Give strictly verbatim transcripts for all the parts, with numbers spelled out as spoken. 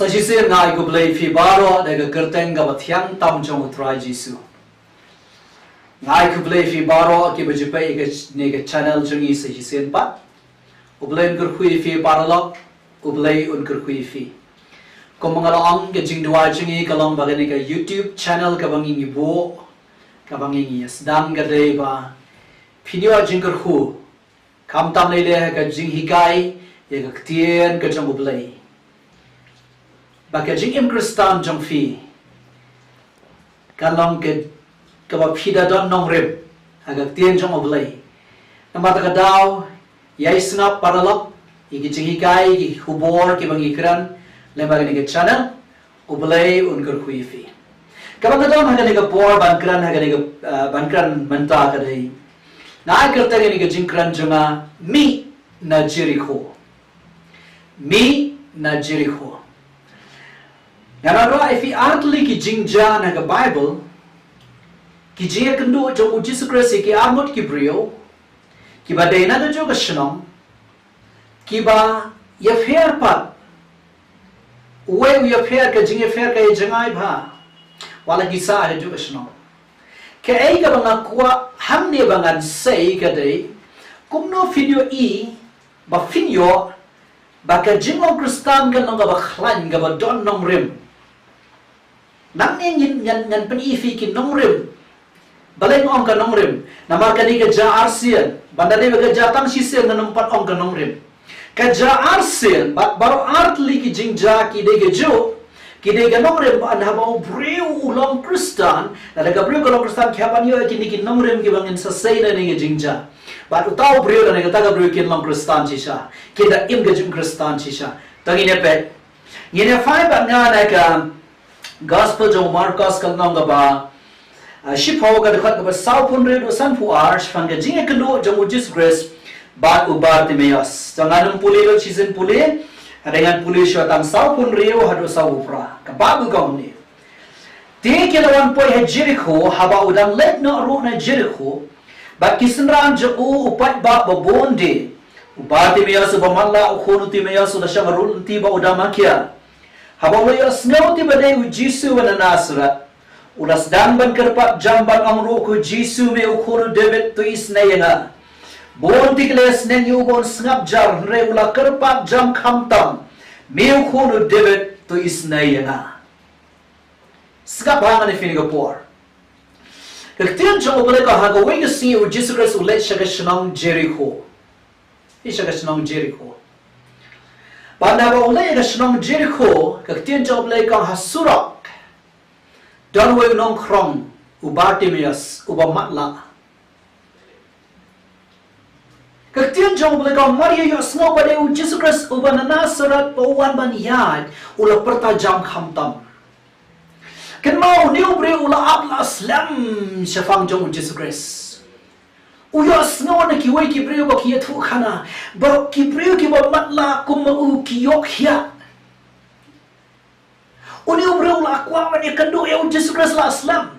Sa shisien nga ai khublei ïa phi baroh da ka kyrteng kaba thiang tam jong U Trai Jisu. Nga ai khublei ïa phi baroh kiba ju peit ïa kane ka channel jong ngi sa shisien pat. U Blei un kyrkhu ïa phi paralok, U Blei un kyrkhu ïa phi. Kumba nga la ong, ka jingduwai jong ngi ka long ba kane ka YouTube channel kaba ngi ngi buh, kaba ngi ngi ïa sdang ka dei ba phin ïoh jingkyrkhu. Khamtam lei lei ha ka jinghikai ïa ka ktien ka jong U Blei. Ba ka jingim Khristan jong phi kan long ka, kaba phi da don nongrim ha ka ktien jong U Blei. Namar kata ka daw, ïai sngap paralok ïa ki jinghikai, ïa ki khubor kiba ngi kren lyngba kane ka channel. U Blei un kyrkhu ïa phi. Kaba nga don ha kane ka por ban kren ha kane ka, ah, ban kren mynta ka dei, nga ai kyrteng ïa kane ka jingkren jong nga, Mih na Jerikho. Mih na Jerikho. Nga la rah ïa phi ar tylli ki jingjia na ka Baibl, ki jingïakynduh jong U Jisu Khrist ïa ki arngut ki briew kiba dei na kajuh ka shnong, kiba ïapher pat. Uwei u ïapher, ka jingïapher ka ïa jngai bha. Wat la ki sah ha kajuh ka shnong. Kaei kaba nga kwah hangne ba ngan sei ka dei, kumno phin ïohi ba phin ïoh ba ka jinglong Khristan kan long kaba khlaiñ, kaba don nongrim. Nangne ngin, ngan, ngan pyni ïa phi ki nongrim. Balei nga ong ka nongrim? Namar kane ka jia arsien. Ban da dei ba ka jia tang shisien ngan ym pat ong ka nongrim. Ka jia arsien, bad baroh ar tylli ki jingjia ki dei kajuh, ki dei ka nongrim. Bad haba u briew u long Khristan, lada ka briew ka long Khristan, ki hap ban ïoh ïa kine ki nongrim kiba ngin sa sei na kane ka jingjia. Bad uta u briew lane kata ka briew kin long Khristan shisha. Kin da im ka jingkhristan shisha. To ngin ïa peit. Ngin ïa phai bad nga na ka Gospel jong u Markos ka lynnong kaba, ah, shiphew, ka dkhot kaba sawphew hynriew haduh sanphew ar, shaphang ka jingïakynduh jong U Jisu Khrist bad u Bartimeus. To ngan ym pule lut shisien pule, hynrei ngan pule shuwa tang sawphew hynriew haduh sawphew phra. Ka Baibl ka ong kumne. Te ki la wan poi ha Jerikho, haba u dang leit noh ruh na Jerikho, bad ki synran jong u, u paidbah babun de, u Bartimeus uba matlah, u khun u Timeus, u la shong ha rud lynti bad u dam ha khia. Haba u la ïohsngew te ba dei u Jisu uba na Nasareth, u la sdang ban kyrpad jam bad ong ruh, ko Jisu, me u khun u Dabid, to isynei ïa nga. Bun tylli ki la ïasneng ïa u ba un sngap jar, hynrei u la kyrpad jam khamtam, me u khun u Dabid, to isynei ïa nga. Sngap bha hangne ha kane ka por. Ka ktien jong U Blei ka ong, ha kawei ka sngi u Jisu Khrist u leit sha ka shnong Jerikho. Leit sha ka shnong Jerikho. Bad haba u leit sha ka shnong Jerikho, ka ktien jong U Blei ka ong ha surok, don uwei u nongkhrong, u Bartimeus, uba matlah. Ka ktien jong U Blei ka ong, mar ïa ïohsngew ba dei u Jisu Khrist uba na Nasareth ba u wan ban ïaid, u la pyrta jam khamtam. Kynmaw, une u briew u la ap la slem shaphang jong u Jisu Khrist. U ïohsngew na kiwei ki briew ba ki ïathuhkhana, ba ki briew kiba matlah kum ma u ki ïoh khiah. Une u briew u la kwah ban ïakynduh ïa u Jisu Khrist la slem.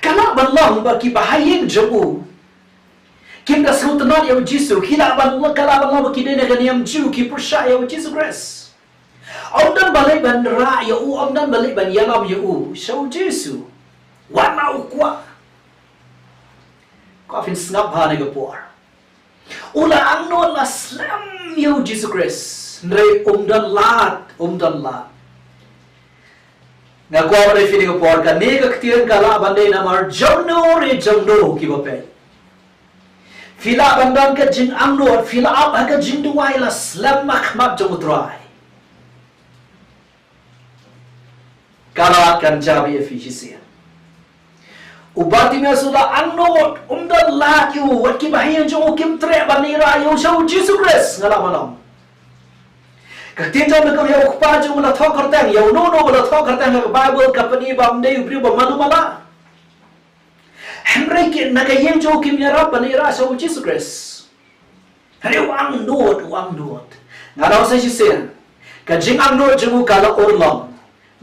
Ka lah ban long ba ki bahaïing jong u kim da sngewtynnad ïa u Jisu, ki lah ban, ka lah ban long ba ki dei na ka niam Jiw, ki pyrshah ïa u Jisu Khrist. Ym don ba leit ban rah ïa u, ym don ba leit ban ïalam ïa u sha u Jisu. Wat la u kwah. Kwah phin sngap bha ha kane ka por. U la angnud la slem ïa u Jisu Khrist. Hynrei um don lad, um don lad. Nga kwah ban ong ïa phi ha kane ka por, kane ka ktien ka lah ban dei namar jongno re jongno kiba peit. Phi lah ban don ka jingangnud, phi lah ap ha ka jingduwai la slem ha khmat jong u Trai. Ka lad kan jia beit ïa phi shisien. U Bartimeus u la angnud, um don lad ïa u, wat ki bahaïing jong u kim treh ban ïarap ïa u sha u Jisu Khrist, nga lah ban ong. Ka ktien jong u Blei ka ong ïa u kpa jong u la thoh kyrteng, ïa uno uno ba la thoh kyrteng ha ka Baibl ka pyni ba um dei u briew ba malu mala. Hynrei ki na ka ïing jong u kim ïarap ban ïarap sha u Jisu Khrist. Hynrei u angnud, u angnud. Ngan ong sa shisien. Ka jingangnud jong u ka la urlong.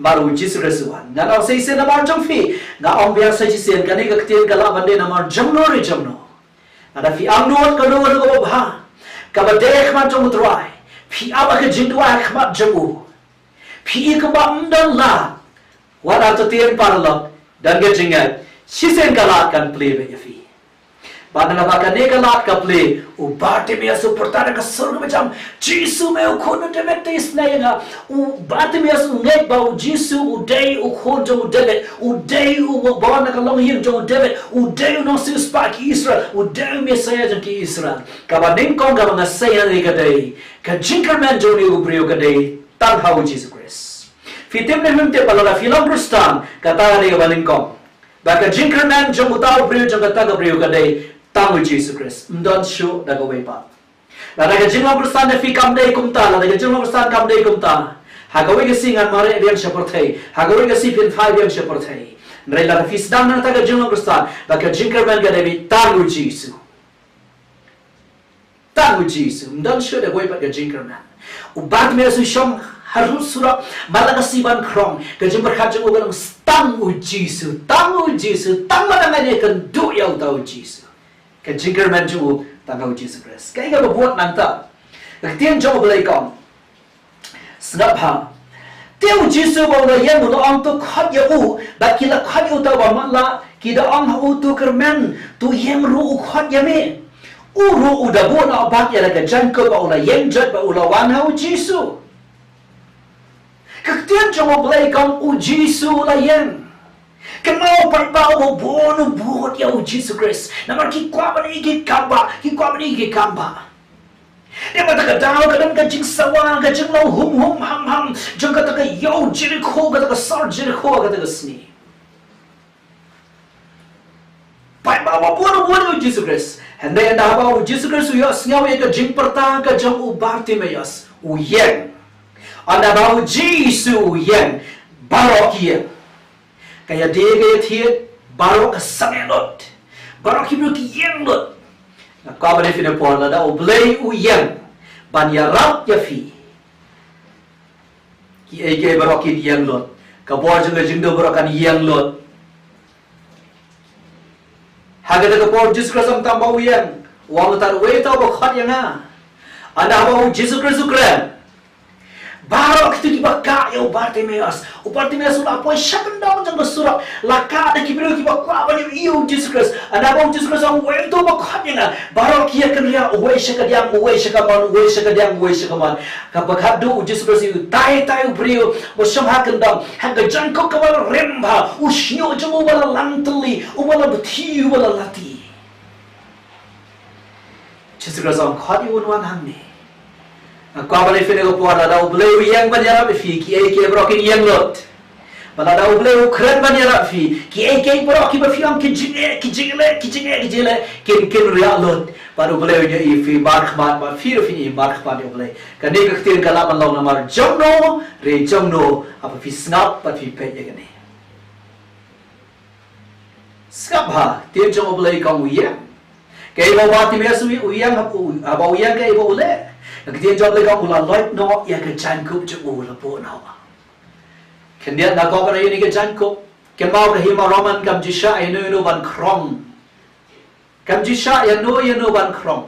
Namar u Jisu Khrist u wan. Ngan ong sa shisien namar jong phi. Nga ong biang sa shisien. Kane ka ktien ka lah ban dei namar jongno re jongno. Lada phi angnud kano kano kaba bha, kaba dei ha khmat jong u Trai, phi ap ha ka jingduwai ha khmat jong u. Phi i kumba ym don lad. Wat la to tien paralok, don ka jingngeit, shisien ka lad kan plie beit ïa phi. Bad na kaba kane ka lad ka plie, u Bartimeus u pyrta da ka sur kaba jam, Jisu, me u khun u David, te isynei ïa nga. U Bartimeus u ngeit ba u Jisu u dei u khun jong u David, u dei uba wan na ka longïing jong u David, u dei u nongsiewspah ki Israel, u dei u Messaïah jong ki Israel. Kaba nyngkong kaba nga sngewthuh ka dei, ka jingkyrmen jong une u briew ka dei tang ha u Jisu Khrist. Phi tip ne phim tip, ba lada phi long Khristan, kata ka dei kaba nyngkong. Ba ka jingkyrmen jong uta u briew, jong kata ka briew ka dei tang u Jisu Khrist. Ym don shuh da kawei pat. Lada ka jinglong Khristan jong phi kam dei kumta, lada ka jinglong Khristan kam dei kumta, ha kawei ka sngi ngan mareh biang sha pyrthei, ha kawei ka sngi phin phai biang sha pyrthei. Hynrei lada phi sdang na kata ka jinglong Khristan, ba ka jingkyrmen ka dei beit tang u Jisu. Tang u Jisu, ym don shuh da kawei pat ka jingkyrmen. U Bartimeus u shong harud surok, mar la ka sngi ban khrong, ka jingpyrkhat jong u ka long tang u Jisu, tang u Jisu, tang ma dang ïa kynduh ïa uta u Jisu. Ka jingkyrmen jong u tang ha u Jisu Khrist. Kaei kaba bud nangta? Ka ktien jong U Blei ka ong, sngap bha. Te u Jisu ba u la ïeng u la ong, to khot ïa u. Bad ki la khot ïa uta uba matlah, ki da ong ha u, to kyrmen, to ïeng ruh u khot ïa me. U ruh u da buh noh bad ïa la ka jaiñkup ba u la ïeng jot ba u la wan ha u Jisu. Ka ktien jong U Blei ka ong u Jisu u la ïeng. Kynmaw, paidbah, uba bun u bud ïa u Jisu Khrist. Namar ki kwah ban ïohi ki kambah, ki kwah ban ïohi ki kambah. Te mynta ka daw ka don ka jingsawa, ka jinglong hum hum ham ham jong kata ka ïew Jerikho, kata ka sor Jerikho, kata ka sngi. Paidbah, uba bun u bud ïa u Jisu Khrist. Hynrei ynda haba u Jisu Khrist u ïohsngew ïa ka jingpyrta ka jong u Bartimeus, u ïeng. Ynda haba u Jisu u ïeng, baroh ki ïeng. Ka ïadie ka ïathied, baroh ka sangeh lut. Baroh ki briew ki ïeng lut. Nga kwah ban ïathuh ïa phi, lada U Blei u ïeng ban ïarap ïa phi, kiei kiei baroh kin ïeng lut. Ka bor jong ka jingduh baroh kan ïeng lut. Ha kata ka por u Jisu Khrist um tang ba u ïeng, u ong, tang uwei uta uba khot ïa nga. Ynda haba u Jisu Khrist u kren, baroh kito kiba kah ïa u Bartimeus. U Bartimeus u la poi sha kyndong jong ka surok, la kah da ki briew kiba kwah ban ïohi ïa u Jisu Khrist. Ynda haba u Jisu Khrist u ong, uwei uta uba khot ïa nga, baroh ki ïakynriah, uwei sha kadiang, uwei sha kamon, uwei sha kadiang, uwei sha kamon. Kaba khatduh u Jisu Khrist u tai tai u briew uba shong ha kyndong, ha ka jaiñkup kaba la rim bha, u shñiuh jong u uba la lang tylli, uba la bthi, uba la lati. Jisu Khrist u ong, khot ïa u un wan hangne. Nga kwah ban ïathuh ïa phi, lada U Blei u ïeng ban ïarap ïa phi, kiei kiei baroh kin ïeng lut. Bad lada U Blei u kren ban ïarap ïa phi, kiei kiei baroh kiba phi ong ki jingeh, ki jingeh, ki jingeh, ki jingeh, kin, kin riah lut. Bad U Blei un ïohi ïa phi markhmat, bad phi ruh phin ïohi markhmat ïa U Blei. Kane ka ktien ka lah ban long namar jong no, re jong no, haba phi sngap bad phi peit ïa kane. Sngap bha, ktien jong U Blei ka ong u ïeng. Kaei ba u Bartimeus u, u ïeng, u, haba u ïeng kaei ba u leh? Ka ktien jong U Blei ka ong u la loit noh ïa ka jaiñkup jong u, u la buh noh. Khyndiat nga kwah ban ïathuh ïa kane ka jaiñkup. Kynmaw, ka hima Roman kam ju shah ïano ïano ban khrong. Kam ju shah ïano ïano ban khrong.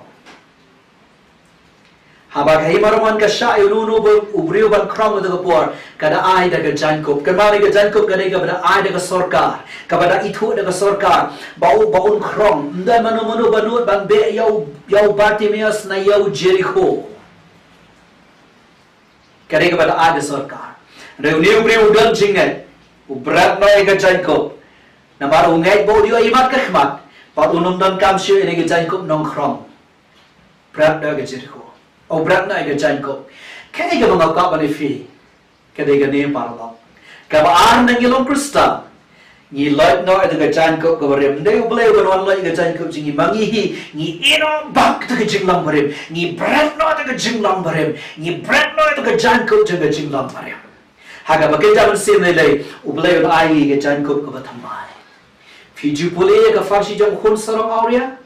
Haba ka hima Roman ka shah ïa uno uno u briew ban khrong ha kata ka por, ka da ai da ka jaiñkup. Kynmaw, kane ka jaiñkup ka dei kaba da ai da ka sorkar, kaba da ithuh da ka sorkar ba u, ba un khrong. Ym dei mano mano ba nud ban beh ïa u, ïa u Bartimeus na ïew Jerikho. Ka dei kaba da ai da sorkar. Hynrei une u briew u don jingngeit, u bret noh ïa ka jaiñkup. Namar u ngeit ba u dei u imat ka khmat, bad un ym donkam shuh ïa kane ka jaiñkup nongkhrong. Bret noh ïa ka Jerikho. U bret noh ïa ka jaiñkup. Kaei kaba nga kwah ban ïathuh ïa phi, ka dei kane, paralok. Kaba ar, ynda ngi long Khristan, ngi loit noh ïa ka jaiñkup kaba rim. Ym dei U Blei uban wan loit ïa ka jaiñkup jong ngi, ma ngi hi, ngi ïeh noh bad ka jinglong barim. Ngi bret noh ïa ka jinglong barim. Ngi bret noh ïa ka jaiñkup jong ka jinglong barim. Ha kaba kynja mynsiem lei lei, U Blei un ai ïa ka jaiñkup kaba thymmai. Phi ju pule ïa ka pharshi jong u khun sarong awria?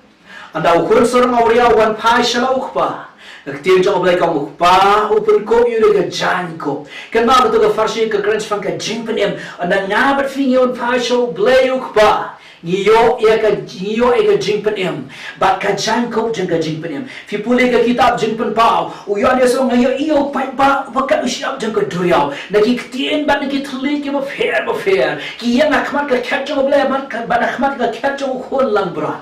Ynda u khun sarong awria u wan phai sha la u kpa, ka ktien jong U Blei ka ong u kpa u pynkup ïa u da ka jaiñkup. Kynmaw, kato ka pharshi ka kren shaphang ka jingpynim. Ynda nga bad phi ngi wan phai sha U Blei u Kpa, Ngi ïoh ïa ka, ngi ïoh ïa ka jingpynim bad ka jaiñkup jong ka jingpynim. Phi pule ka kitab Jingpynpaw, u Ïoannis u ong, nga ïohi ïa u paidbah uba kat u shyiap jong ka duriaw, na ki ktien bad na ki thylliej kiba pher bapher, ki ïeng ha khmat ka khet jong U Blei bad ka, bad ha khmat ka khet jong U Khun langbrot.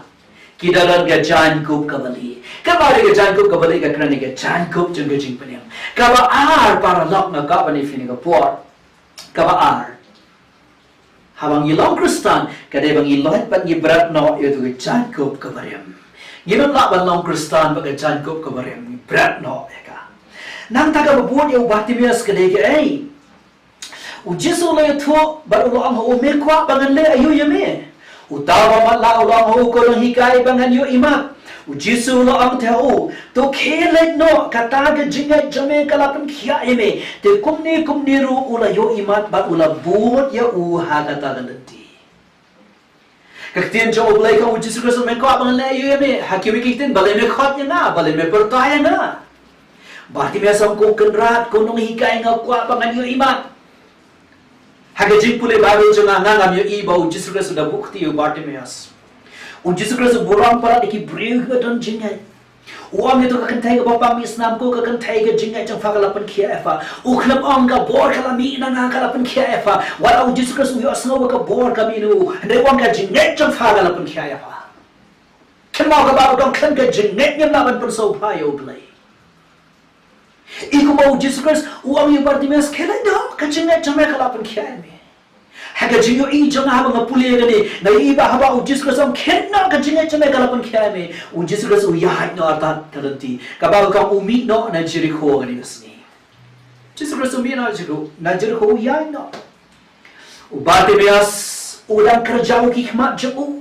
Ki da don ka jaiñkup kaba lieh. Kaba dei ka jaiñkup kaba lieh, ka kren ïa ka jaiñkup jong ka jingpynim. Kaba ar, paralok, nga kwah ban ïa phi ha kane ka por. Kaba ar, haba ngi long Khristan, ka dei ba ngi loit bad ngi bret noh ïa uto ka jaiñkup kaba rim. Ngim lah ban long Khristan bad ka jaiñkup kaba rim, ngi bret noh ïa ka. Nangta kaba bud ïa u Bartimeus ka dei kaei? U Jisu u la ïathuh bad u la ong ha u, me kwah ba ngan leh aïu ïa me? Uta uba matlah u la ong ha u, ko nonghikai, ba ngan ïohi mat. U Jisu u la ong te ha u, to khie leit noh, kata ka jingngeit jong me ka la pynkhiah ïa me. Te kumne kumne ruh u la ïohi mat bad u la bud ïa u ha kata ka lynti. Ka ktien jong U Blei ka ong, u Jisu Khrist, me kwah ba ngan leh aïu ïa me? Ha kiwei ki ktien, balei me khot ïa nga, balei me pyrta ïa nga? Bartimeus u ong, ko Kynrad, ko nonghikai, nga kwah ba ngan ïohi mat. Ha ka jingpule Baibl jong nga, nga ngam ïohi ba u Jisu Khrist u da buh kti ïa u Bartimeus. U Jisu Khrist u burom palat ïa ki briew kiba don jingngeit. U ong ïa uto ka kynthei kaba pang mih snam, ko ka kynthei, ka jingngeit jong pha ka la pynkhiah ïa pha. U khlem ong ka bor ka la mih na nga, ka la pynkhiah ïa pha. Wat la u Jisu Khrist u ïohsngew ba ka bor ka mih na u, hynrei u ong ka jingngeit jong pha ka la pynkhiah ïa pha. Kynmaw, kaba u don khlem ka jingngeit ngim lah ban pynsngewbha ïa U Blei. I kumba u Jisu Khrist u ong ïa u Bartimeus, khie leit noh, ka jingngeit jong me ka la pynkhiah ïa me. Ha ka jingïohi jong nga haba nga pule ïa kane, nga ïohi ba haba u Jisu Khrist u ong khie noh, ka jingngeit jong me ka la pynkhiah ïa me, u Jisu Khrist u ïaid noh artat ka lynti. Kaba ka ong u mih noh na Jerikho ha kane ka sngi. Jisu Khrist u mih noh na Jerikho, na Jerikho u ïaid noh. U Bartimeus u dang kyrjaw ha ki khmat jong u.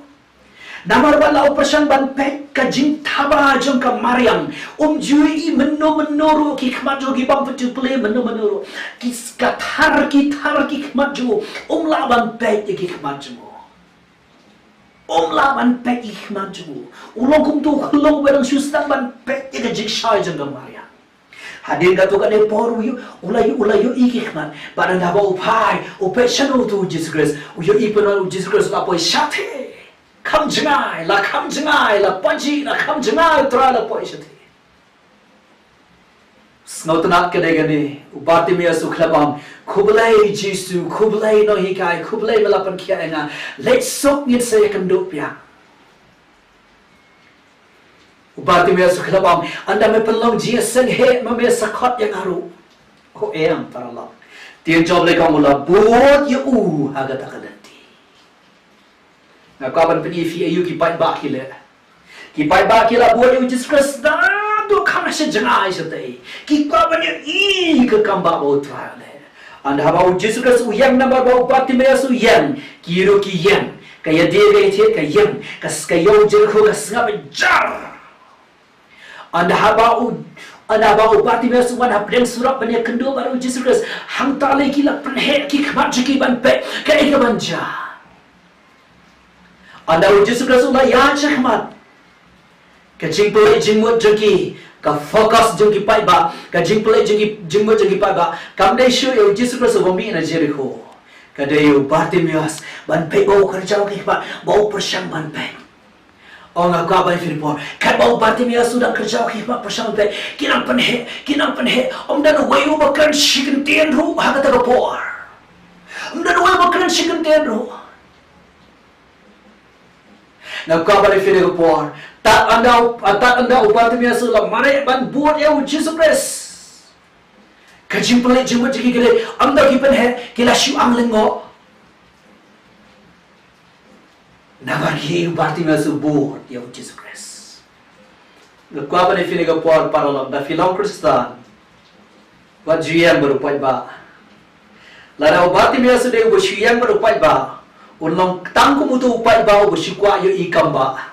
Namar ba la u pyrshang ban peit ka jingthaba jong ka mariang. Um ju ïohi mynno mynno ruh, ki khmat jong u ki bam pynjur pule mynno mynno ruh. Ki s-, ka thar ki thar ki khmat jong u. Um lah ban peit ïa ki khmat jong u. Um lah ban peit ïa ki khmat jong u. U long kum uto u khyllung ba dang shu sdang ban peit ïa ka jingshai jong ka mariang. Hadien kato katne por u ïoh, u la ïoh, u la ïohi ki khmat. Bad ynda ba u phai, u peit shano uto u Jisu Khrist. U ïohi pynban u Jisu Khrist u la poi shatei. Kham jngai, la kham jngai, la pajih, la kham jngai, u Trai la poi shatei. Sngewtynnat ka dei kane, u Bartimeus u khlem ong, khublei Jisu, khublei nonghikai, khublei me la pynkhiah ïa nga. Leit suk, ngin sa ïakynduh biang. U Bartimeus u khlem ong, ynda me pynlong jingïaseng heh, ma me sa khot ïa nga ruh? Em, paralok. Ktien jong U Blei ka ong u la bud ïa u ha kata ka lynti. Nga kwah ban pyni ïa phi aïu ki paidbah ki leh. Ki paidbah ki la bud ïa u Jisu Khrist naduh kham sha jngai shatei. Ki kwah ban ïohi ka kam ba u Trai u leh. Ynda haba u Jisu Khrist u ïeng, namar ba u Bartimeus u ïeng, ki ruh ki ïeng. Ka ïadie ka ïathied ka ïeng. Ka s-, ka ïew Jerikho ka sngap jar. Ynda haba u, ynda haba u Bartimeus u wan hapdeng surok ban ïakynduh bad u Jisu Khrist, hangta lei ki la pynheh ki khmat jong ki ban peit kaei ka ban jia. Ynda u Jisu Khrist u la ïaid shakhmat, ka jingpynleit jingmut jong ki, ka focus jong ki paidbah, ka jingpynleit jong ki, jingmut jong ki paidbah kam dei shuh ïa u Jisu Khrist uba mih na Jerikho. Ka dei ïa u Bartimeus ban peit, ba u kyrjaw ki khmat, ba u pyrshang ban peit. Ong, nga kwah ban ïathuh por, katba u Bartimeus u dang kyrjaw ki khmat, pyrshang ban peit, ki nang pynheh, ki nang pynheh. Ym don uwei uba kren shi kyntien ruh ha kata ka por. Ym don uwei uba kren shi kyntien ruh. Nga kwah ban ïathuh por, tad ynda u, tad ynda u Bartimeus u la mareh ban bud ïa u Jisu Khrist, ka jingpynleit jingmut jong ki ka dei, ym don ki pynheh, ki la shu ang lyngngoh. Namar ki ïohi u Bartimeus u bud ïa u Jisu Khrist. Nga kwah ban ïathuh ha kane ka por, paralok, da phi long Khristan, wat ju ïeng bad u paidbah. Lada u Bartimeus u dei uba shu ïeng bad u paidbah, un long tang kum uto u paidbah uba shu kwah ïohi kam bah.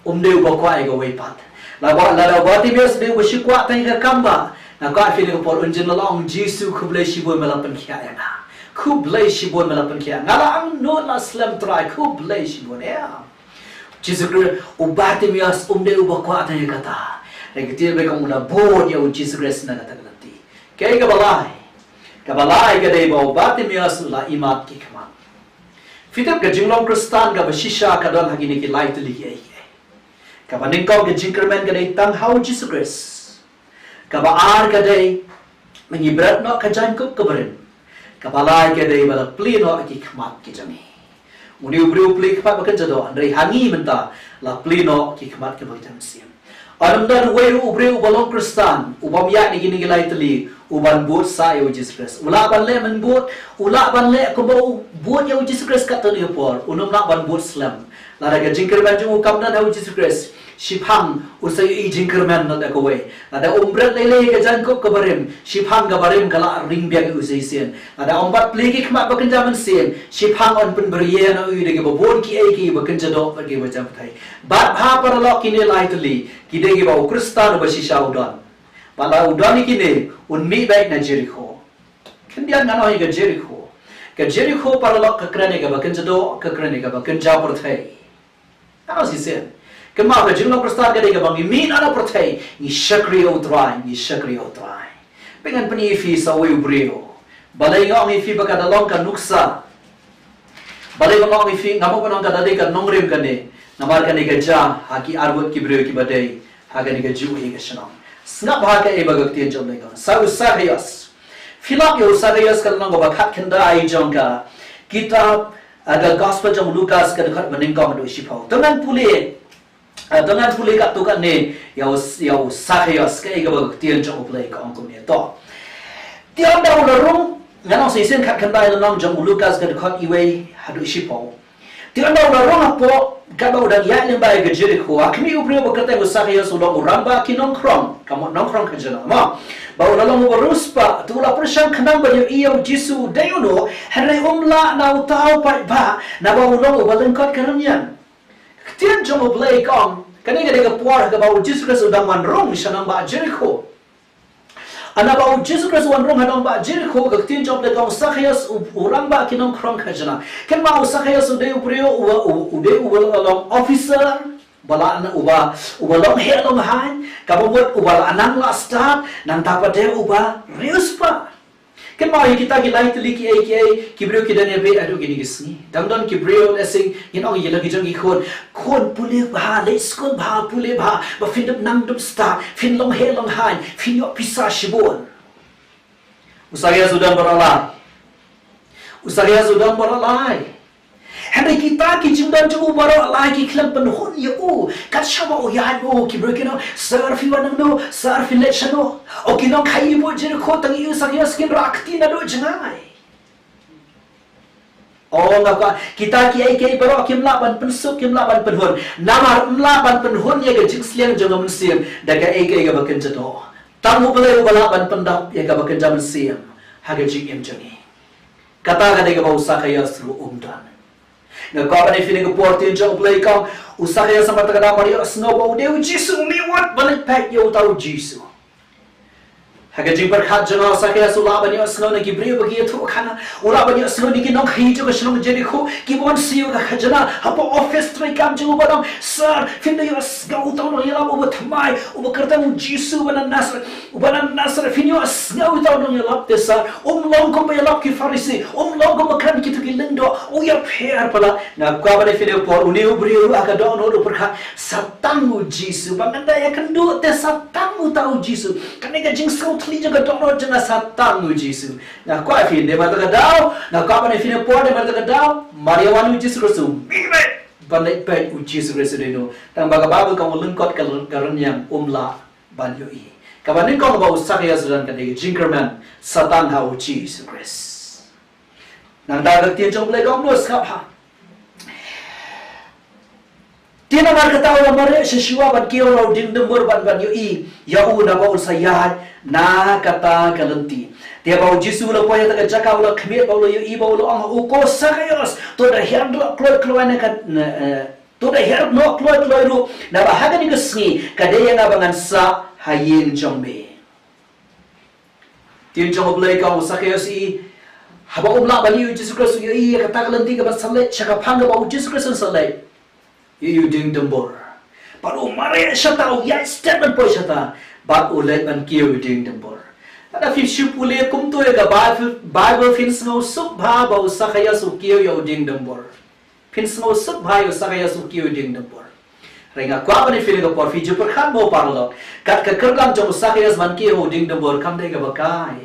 Um dei uba kwah ïa kawei pat. Lada, lada u Bartimeus u dei uba shu kwah tang ïa ka kam bah, nga kwah ïathuh ha kane ka por, un ju la ong, Jisu, khublei shibun me la pynkhiah ïa nga. Khublei shibun me la pynkhiah. Nga la angnud la slem, Trai, khublei shibun, em. Jisu Khrist, u Bartimeus um dei uba kwah tang ïa kata. Hynrei ka ktien ba ka ong u la bud ïa u Jisu Khrist na kata ka lynti. Kaei kaba lai? Kaba lai ka dei ba u Bartimeus u la imat ki khmat. Phi tip, ka jinglong Khristan kaba shisha ka don ha kine ki lai tylli kiei kiei. Kaba nyngkong, ka jingkyrmen ka dei tang ha u Jisu Khrist. Kaba ar ka dei ba ngi bret noh ka jaiñkup ka barim. Kaba lai ka dei ba la plie noh ki khmat ki jong ngi. Une u briew u plie khmat ba kynja doh, hynrei ha ngi mynta la plie noh ki khmat kiba kynja mynsiem. Ym don uwei ruh u briew uba long Khristan u bym ïaid na kine ki lai tylli u ban bud sah ïa u Jisu Khrist. U lah ban leh mynbud, u lah ban leh kumba u bud ïa u Jisu Khrist katto katne por, un ym lah ban bud slem. Lada ka jingkyrmen jong u kam don ha u Jisu Khrist, shiphang un sa ïohi jingkyrmen na da kawei. Lada um bret lei lei ka jaiñkup ka barim, shiphang ka barim ka la ring biang ïa u shisien. Lada um bat plie ki khmat ba kynja mynsiem, shiphang un pynbitar ïa u da kiba bun kiei kiei ba kynja doh bad kiba jam thai. Bad ha paralok kine lai tylli, ki dei kiba u Khristan uba shisha u don. Bad la u don ïa kine, un mih beit na Jerikho. Khyndiat ngan ong ïa ka Jerikho. Ka Jerikho paralok ka kren ïa kaba kynja doh, ka kren ïa kaba kynja pyrthei. Ngan ong shisien. Kynmaw, ka jinglong Khristan ka dei kaba ngi mih na pyrthei, ngi shakri ïa u Trai, ngi shakri ïa u Trai. Phi, ngan pyni ïa phi sa uwei u briew. Balei nga ong ïa phi ba ka da long ka nuksa. Balei ba nga ong ïa phi, nga mut ban ong ka da dei ka nongrim kane. Namar kane ka jia ha ki arngut ki briew kiba dei ha kane ka juh hi ka shnong. Sngap bha kaei ba ka ktien jong U Blei ka ong. Sa u Sakhaios. Phi lap ïa u Sakhaios ka lynnong kaba khatkhyndai jong ka kitab, ah, ka gospel jong u Lukas ka dkhot ba nyngkong haduh shiphew. To ngan pule, ah, to ngan pule katto katne ïa u, ïa u Sakhaios, kaei kaba ka ktien jong U Blei ka ong kumne. To. Te ynda u la rung, ngan ong shisien khatkhyndai lynnong jong u Lukas ka dkhot iwei haduh shiphew. Te ynda u la rung hapoh, katba u dang ïaid lyngba ïa ka Jerikho, ha khmih u briew ba kyrteng u Sakhaios, u long u rangbah ki nongkhrong, ka mut nongkhrong khajna mo. Bad u la long uba riewspah, te u la pyrshang khnang ban ïohi ïa u Jisu u dei uno, hynrei um lah na uta u paidbah, naba u long uba lyngkot ka rynïeng. Ka ktien jong U Blei ka ong, kane ka dei ka por kaba u Jisu Khrist u dang wan rung sha nongbah Jerikho. Naba u Jisu Khrist u wan rung ha nongbah Jerikho, ka ktien jong U Blei ka ong, Sakhaios u, u rangbah ki nongkhrong khajna. Kynmaw, u Sakhaios u dei u briew uba, u, u dei uba long officer, uba la, uba, uba long heh long haiñ, kaba mut uba la nang la stad, nangta pat dei uba riewspah. Kynmaw ïa kita ki lai tylli kiei kiei, ki briew ki dang ïabeh haduh kine ki sngi. Dang don ki briew, lehse ngin ong ïa la ki jong ki khun, khun pule bha, leit skul bha, pule bha, ba phin dup nang dup stad, phin long heh long haiñ, phin ïoh pisa shibun. U Sakhaios u don baroh lai. U Sakhaios u don baroh lai. Hynrei kita ki jingdon jong u baroh lai ki khlem pynhun ïa u. Kat shaba u ïaid, o, ki briew kin ong, Sir, phi wan nangno, Sir, phi leit shano. O, ki nongkhaïi hapoh Jerikho tang ïa u Sakhaios kin rah kti naduh jngai. O, nga kwah, kita kiei kiei baroh kim lah ban pynsuk, kim lah ban pynhun. Namar ym lah ban pynhun ïa ka jingsliang jong ka mynsiem da kaei kaei kaba kynja doh. Tang U Blei uba lah ban pyndap ïa kaba kynja mynsiem ha ka jingim jong ngi. Kata ka dei kaba u Sakhaios ruh um don. Nga kwah ban ïathuh ïa phi, ka por ktien jong U Blei ka ong, u Sakhaios namar kata ka daw mar ïohsngew ba u dei u Jisu, u mih wut ban leit peit ïa uta u Jisu. Ha ka jingpyrkhat jong u Sakhaios u lah ban ïohsngew na ki briew ba ki ïathuhkhana, u lah ban ïohsngew na ki nongkhaïi jong ka shnong Jerikho, kiba wan siew ka khajna, hapoh office treikam jong u ba ong, Sir, phim da ïohsngew uta u nongïalap uba thymmai, uba kyrteng u Jisu uba na Nasareth, uba na Nasareth, phim ïohsngew uta u nongïalap te Sir, um long kumba ïalap ki Pharisi, um long kumba kren kito ki lyngdoh, u ïapher palat. Nga kwah ban ïathuh ïa phi, une u briew ruh ha ka dohnud u pyrkhat, sa tang u Jisu, ba ngan da ïakynduh te sa tang uta u Jisu. Kane ka jingsngewthylli jong ka dohnud jong nga, sa tang u Jisu. Nga kwah ïa phi, dei ma kata ka daw, nga kwah ban ïathuh ïa phi, dei ma kata ka daw, mar ïa wan u Jisu Khrist u mih beit ban leit peit u Jisu Khrist u dei uno. Tang ba ka Baibl ka ong u lyngkot ka, ka rynïeng um lah ban ïohi. Kaba nyngkong ba u Sakhaios u don ka dei ka jingkyrmen sa tang ha u Jisu Khrist. Nangta ka ktien jong U Blei ka ong, sngap bha. Te namar kata u la mareh sha shuwa ban kiew na u diengdymbur ban, ban ïohi ïa u naba un sa ïaid na kata ka lynti. Te haba u Jisu u la poi ha kata ka jaka u la khmied bad u la ïohi bad u la ong ha u, ko Sakhaios, to da hiar noh kloi kloi na ka, na, eh, to da hiar noh kloi kloi ruh, naba ha kane ka sngi ka dei ïa nga ba ngan sah ha ïing jong me. Ktien jong U Blei ka ong u Sakhaios i, haba um lah ban ïohi ïa u Jisu Khrist, u ïohi ïa kata ka lynti kaban sa leit sha ka phang kaba u Jisu Khrist un sa leit. Ïohi u diengdymbur. Bad u mareh shata, u ïaid stet ban poi shata. Bad u leit ban kiew ïa u diengdymbur. Lada phi shu pule kumto ïa ka Bible, Bible phin sngewsuk bha ba u Sakaios u kiew ïa u dieng dymbor. Phin sngewsuk bha ïa u Sakaios u kiew ïa u dieng dymbor. Hynrei nga kwah ban ïa phi ha kane ka por, phi ju pyrkhat mo paralok. Kat ka kyrdan jong u Sakaios ban kiew ïa u dieng dymbor kam dei kaba kai.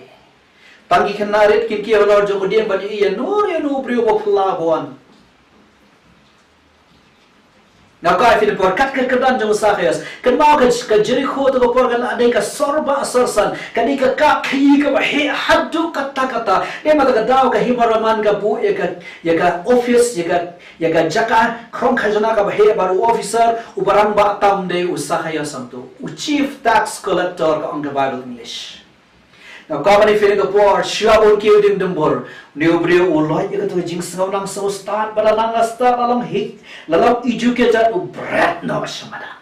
Tang ki khynnah rit kin kiew halor jong u dieng ban ïohi ïa no ïa no u briew ba phylla ba wan. Nga kwah ïa phi ha kane ka por, kat ka kyrdan jong u Sakaios. Kynmaw ka, ka Jerikho ha kane ka por ka la dei ka sor bah sor san. Ka dei ka kap khaïi kaba heh haduh katta katta. Dei mynta ka daw ka Hima Raman ka buh ïa ka, ïa ka office, ïa ka, ïa ka jaka khrong khajna kaba heh bad u officer, u rangbah tam dei u Sakaios hangto. U chief tax collector ka ong ka Bible English. Nga kwah ban ïa phi ha kane ka por, shuwa ba un kiew dieng dymbor, une u briew u loit ïa kato ka jingsngew, nang sngewstad, ba la nang la stad, la long heh, la long educated, u bret noh sha madan.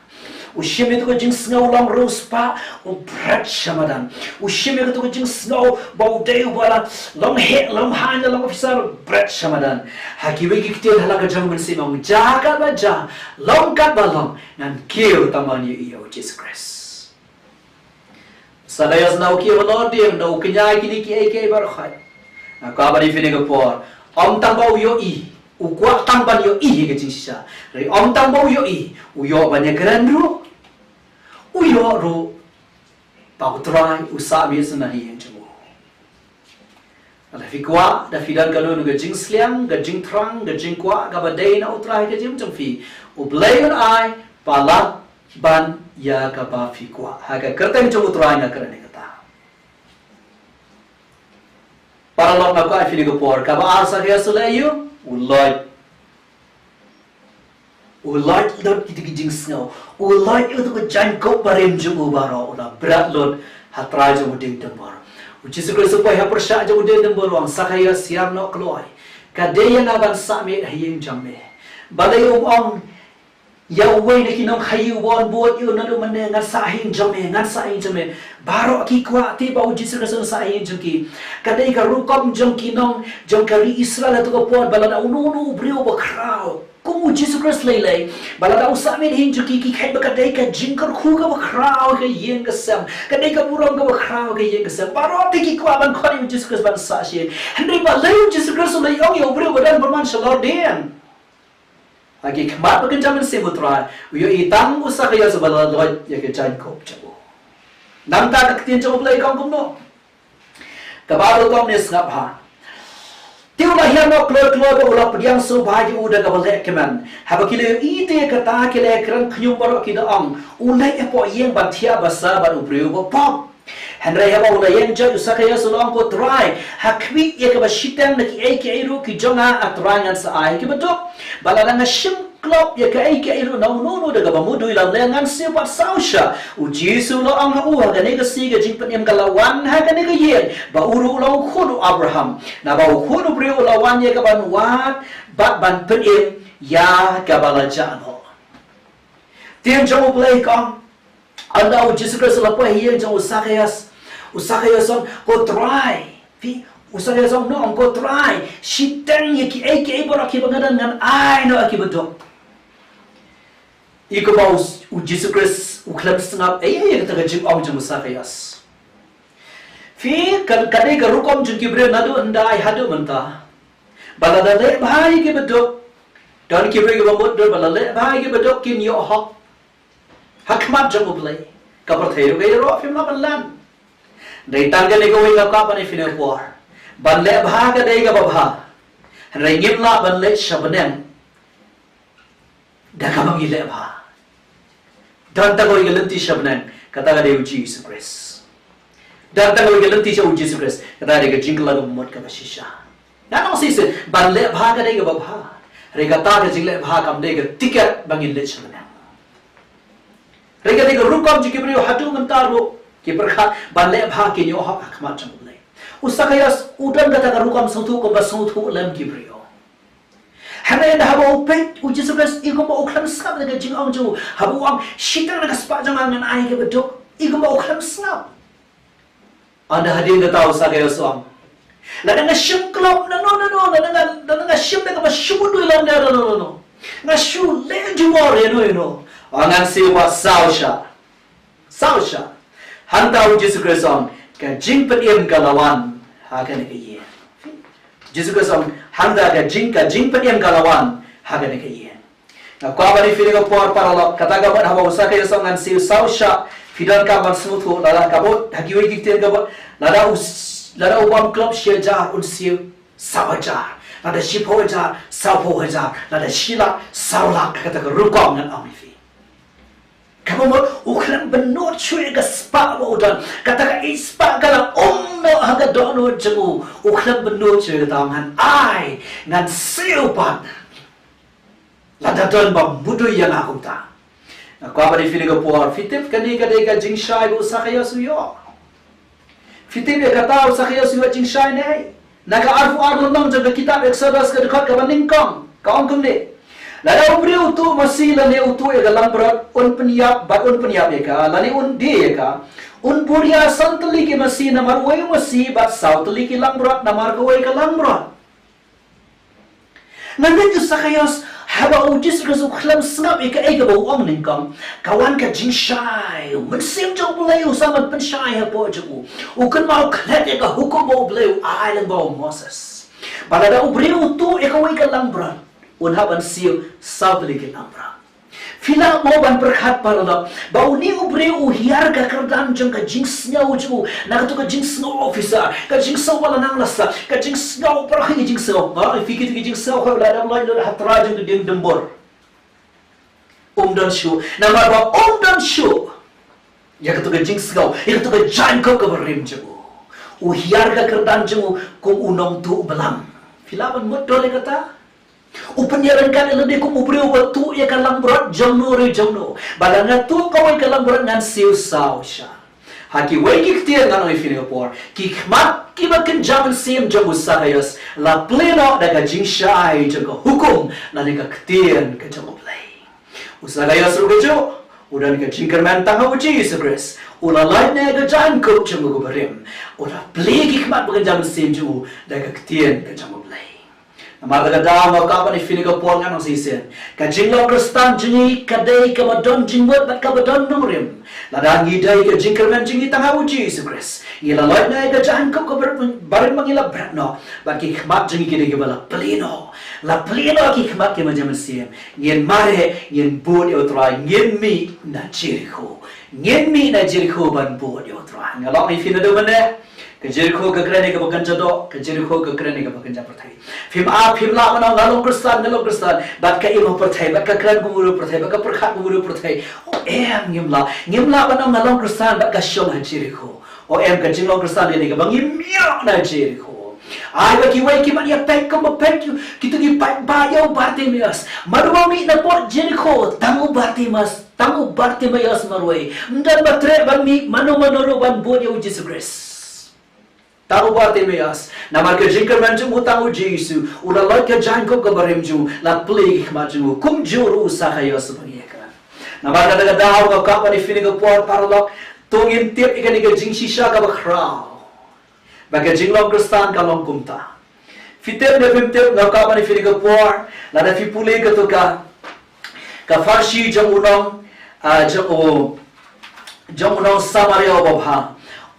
U shim ïa kato ka jingsngew long riewspah, u bret sha madan. U shim ïa kato ka jingsngew ba u dei uba la long heh, long haiñ, la long officer, u bret sha madan. Ha kiwei ki ktien ha la ka jong u Mynsiem, ong, jia katba jia, long katba long, ngan kiew tang ban ïohi ïa u Jisu Khrist. Sakaios, nda u kiew halor dieng, nda u kñia ïa kine kiei kiei baroh khoit. Nga kwah ban ïa phi ha kane ka por, ym tang ba u ïohi, u kwah tang ban ïohi ïa ka jingshisha. Hynrei ym tang ba u ïohi, u ïoh ban ïakren ruh. U ïoh ruh ba u Trai u sah miet sha na ïing jong u. Lada phi kwah, da phi don kano kano ka jingsliang, ka jingthrang, ka jingkwah kaba dei na u Trai ha ka jingim jong phi, U Blei un ai palat ban ïa kaba phi kwah. Ha ka kyrteng jong u Trai nga kren ïa kata. Paralok, nga kwah ïa phi ha kane ka por, kaba ar, Sakaios u leh aïu? U loit. U loit lut ïa kito ki jingsngew. U loit lut ïa kato ka jaiñkup barim jong u baroh, u la bret lut ha trai jong u dieng dymbor. U Jisu Khrist u poi ha pyrshah jong u dieng dymbor, u ong, Sakaios, hiar noh kloi. Ka dei ïa nga ban sah miet ha ïing jong me. Balei um ong ïa uwei na ki nongkhaïi uba wan bud ïa u naduh mynne, ngan sah ha ïing jong me, ngan sah ha ïing jong me. Baroh ki kwah te ba u Jisu Khrist un sah ha ïing jong ki. Ka dei ka rukom jong ki nong, jong ka ri Israel ha kato ka por, ba lada uno uno u briew uba khraw kum u Jisu Khrist lei lei, ba lada u sah miet ha ïing jong ki, ki khet ba ka dei ka jingkyrkhu kaba khraw ha ka ïing ka sem, ka dei ka burom kaba khraw ha ka ïing ka sem. Baroh te ki kwah ban khot ïa u Jisu Khrist ban sah sha ïing. Hynrei balei u Jisu Khrist u leit ong ïa u briew ba don bymman shalor dieng? Ha ki khmat ba kynja mynsiem u Trai, u ïohi tang u Sakaios uba la loit ïa ka jaiñkup jong u. Nangta ka ktien jong U Blei ka ong kumno? Kaba ar, to ngin sngap ha. Te u la hiar noh kloi kloi bad u la pdiang sngewbha ïa u da kaba leh kmen. Haba ki la ïohi te ïa kata, ki la ïakren khñium baroh, ki da ong, u leit hapoh ïing ban thiah basa bad u briew uba pop. Hynrei haba u la ïeng jot, u Sakaios u la ong, ko Trai, ha khmih, ïa kaba shiteng na kiei kiei ruh ki jong nga, A Trai, ngan sa ai ha kiba duk. Bad lada nga shim klop ïa kaei kaei ruh na uno uno da kaba mudui lamler, ngan siew pat saw shah. U Jisu u la ong ha u, ha kane ka sngi ka jingpynim ka la wan ha kane ka ïing, ba u ruh u long u khun u Abraham. Naba u Khun u Briew u la wan ïa kaban wad bad ban pynim ïa kaba la jah noh. Ktien jong U Blei ka ong, ynda u Jisu Khrist u la poi ha ïing jong u Sakaios, u Sakaios u ong, ko Trai, phi, u Sakaios u ong, no, ko Trai, shiteng ïa kiei kiei baroh kiba nga don, ngan ai noh ha kiba duk. I kumba u, u Jisu Khrist u khlem sngap ei ei ïa kata ka jingong jong u Sakaios. Phi, ka, ka dei ka rukom jong ki briew naduh hyndai haduh mynta, ba lada leh bha ïa kiba duk, don ki briew kiba mutdur, ba lada leh bha ïa kiba duk kin ïoh hok ha khmat jong U Blei. Ka pyrthei ruh ka ïaroh, phim lah ban len. Dei tang kane kawei nga kwah ban ïa phi ha kane ka por. Ban leh bha ka dei kaba bha. Hynrei ngim lah ban leit sha bneng da kaba ngi leh bha. Don tang kawei ka lynti sha bneng, kata ka dei u Jisu Khrist. Don tang kawei ka lynti sha u Jisu Khrist, kata ka dei ka jingkylla kaba mut kaba shisha. Ngan ong shisha, ban leh bha ka dei kaba bha. Hynrei kata ka jingleh bha kam dei ka tiket ba ngin leit sha bneng. Hynrei ka dei ka rukom jong ki briew haduh mynta ruh, ki pyrkhat ban leh bha kin ïoh hok ha khmat jong U Blei. U Sakaios u don kata ka rukom sngewthuh kumba sngewthuh lem ki briew. Hynrei ynda haba u peit u Jisu Khrist, i kumba u khlem sngap ïa ka jingong jong u, haba u ong, shiteng na ka spah jong nga, ngan ai ha kiba duk, i kumba u khlem sngap. Ynda hadien kata u Sakaios u ong, lada nga shim klop na no na no, lada nga, lada nga shim da kaba shu mudui lamler na no na no, nga shu leh jubor ïa no ïa no, ngan siew pat saw shah. Saw shah. Hangta u Jisu Khrist u ong, Ka jingpynim ka la wan ha kane ka ïing. Jisu Khrist u ong, hangta ka jing, ka jingpynim ka la wan ha kane ka ïing. Nga kwah ban ïa phi ha kane ka por paralok, kata ka mut haba u Sakhaïos u ong ngan siew saw shah, phi donkam ban sngewthuh, lada ka mut ha kiwei ki ktien ka mut, lada u s-, lada u bam klop shi hajar un siew saw hajar, lada shiphew hajar, sawphew hajar, lada shi lak, saw lak, kata ka rukom ngan ong ïa phi. Kaba mut u khlem bynnud shuh ïa ka spah ba u don. Kata ka ïing spah ka la um noh ha ka dohnud jong u. U khlem bynnud shuh ïa kata, ngan ai, ngan siew pat, lada don ba mudui ïa nga kumta. Nga kwah ban ïa phi ha kane ka por, phi tip kane ka dei ka jingshai ba u Sakhaïos u ïoh. Phi tip ïa kata u Sakhaïos u ïoh jingshai ne? Na ka arphew ar lynnong jong ka kitab Eksodos ka dkhot kaba nyngkong, ka ong kumne: Lada u briew u tuh masi lane u tuh ïa ka langbrot, un pynïap bad un pynïap ïa ka, lane un die ïa ka, un buh ïa san tylli ki masi namar uwei u masi bad saw tylli ki langbrot namar kawei ka langbrot. Ngan ong ïa u Sakhaïos, haba u Jisu Khrist u khlem sngap ïa kaei kaba u ong nyngkong, ka wan ka jingshai, u Mynsiem jong u Blei u sa ban pynshai hapoh jong u. U kynmaw klet ïa ka hukum ba u Blei u ai lyngba u Moses. Ba lada u briew u tuh ïa kawei ka langbrot, un hap ban siew saw tylli ki langbrot. Phi lah mo ban pyrkhat paralok, ba une u briew u hiar ka kyrdan jong ka jingsngew jong u, na kato ka jingsngew officer, ka jingsngew ba la nang la sah, ka jingsngew baroh hi ki jingsngew. Nga ong ïa phi kito ki jingsngew kaba la dang lait lut ha trai jong ka dieng dymbor. Um don shuh, namar ba um don shuh ïa kato ka jingsngew, ïa kato ka jaiñkup kaba rim jong u. U hiar ka kyrdan jong u kum u nongtuh blam. Phi lah ban mutdur ïa kata? U pynïaryngkat ïa lade kum u briew uba tuh ïa ka langbrot jongno re jongno. Ba lada nga tuh kawei ka langbrot ngan siew saw shah. Ha kiwei ki ktien ngan ong ïa phi ha kane ka por, ki khmat kiba kynja mynsiem jong u Sakhaïos la plie noh da ka jingshai jong ka hukum lane ka ktien ka jong u Blei. U Sakhaïos ruh kajuh, u don ka jingkyrmen tang ha u Jisu Khrist. U la lait na ka jaiñkup jong u kaba rim. U la plie ki khmat ba kynja mynsiem jong u da ka ktien ka jong u Blei. Namar kata ka daw nga kwah ban ïa phi ha kane ka por ngan ong shisien, ka jinglong Khristan jong ngi ka dei kaba don jingmut bad kaba don nongrim. Lada ngi dei ka jingkyrmen jong ngi tang ha u Jisu Khrist, ngi la lait na ka jaiñkup kaba rim ba ngi la bret noh. Bad ki khmat jong ngi ki dei kiba la plie noh. La plie noh ki khmat ki ba kynja mynsiem. Ngin mareh, ngin bud ïa u Trai, ngin mih na Jerikho. Ngin mih na Jerikho ban bud ïa u Trai. Nga la ong ïa phi naduh mynne, ka Jerikho ka kren ïa kaba kynja doh, ka Jerikho ka kren ïa kaba kynja pyrthei. Phim ap, phim lah ban ong nga long Khristan, nga long Khristan, bad ka im ha pyrthei, bad ka kren kum u briew pyrthei, bad ka pyrkhat kum u briew pyrthei. O em, ngim lah, ngim lah ban ong nga long Khristan bad ka shong ha Jerikho. O em, ka jinglong Khristan ka dei kaba ngim ïoh na Jerikho. Ai ba kiwei ki mat ïa peit kumba peit kito ki paidbah ïa u Bartimaeus. Mano ba mih na pdeng Jerikho, tang u Bartimaeus, tang u Bartimaeus marwei. Ym don ba treh ban mih mano mano ruh ban bud ïa u Jisu Khrist. Tang u Bartimaeus, namar ka jingkyrmen jong u tang u Jisu, u la lait ka jaiñkup kaba rim jong u, la plie ki khmat jong u, kumjuh ruh u Sakhaïos uba ngi ïakren. Namar kata ka daw nga kwah ban ïa phi ha kane ka por paralok, to ngin tip ïa kane ka jingshisha kaba khraw. Ba ka jinglong Khristan ka long kumta. Phi tip ne phim tip, nga kwah ban ïa phi ha kane ka por, lada phi pule kato ka, ka pharshi jong u nong, ah, jong u, jong u nong Samaria uba bha.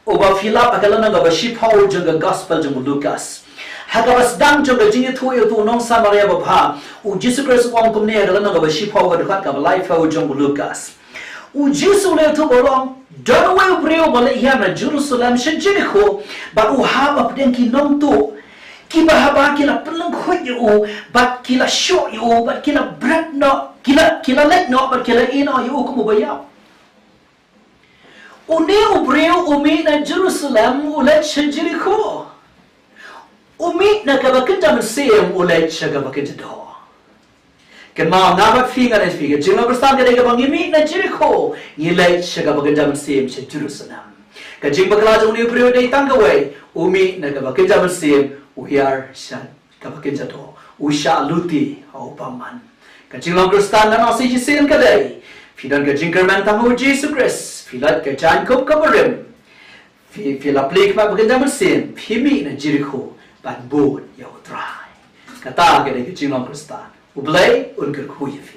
Uba phi lap ha ka lynnong kaba shiphew jong ka gospel jong u Lukas. Ha kaba sdang jong ka jingïathuh ïa uto u nong Samaria uba bha, u Jisu Khrist u ong kumne ha ka lynnong kaba shiphew ka dkhot kaba laiphew jong u Lukas. U Jisu u la ïathuh bad u ong, don uwei u briew uba leit hiar na Jerusalem sha Jerikho, bad u hap hapdeng ki nongtuh, kiba haba ki la pynlyngkhuit ïa u, bad ki la shoh ïa u, bad ki la bret noh, ki la, ki la leit noh, bad ki la ïeh noh ïa u kum uba ïap. Une u briew u mih na Jerusalem, u leit sha Jerikho. U mih na kaba kynja mynsiem, u leit sha kaba kynja doh. Kynmaw, nga bad phi, nga bad phi, ka jinglong Khristan ka dei kaba ngi mih na Jerikho, ngi leit sha kaba kynja mynsiem, sha Jerusalem. Ka jingbakla jong une u briew dei tang kawei, u mih na kaba kynja mynsiem, u hiar sha kaba kynja doh, u shah lute ha u bymman. Ka jinglong Khristan ngan ong shisien ka dei, phi don ka jingkyrmen tang ha u Jisu Khrist, phi lait ka jaiñkup kaba rim, phi, phi la plie khmat ba kynja mynsiem, phi mih na Jerikho ban bud ïa u Trai. Kata ka dei ka jinglong Khristan. U Blei un kyrkhu ïa phi.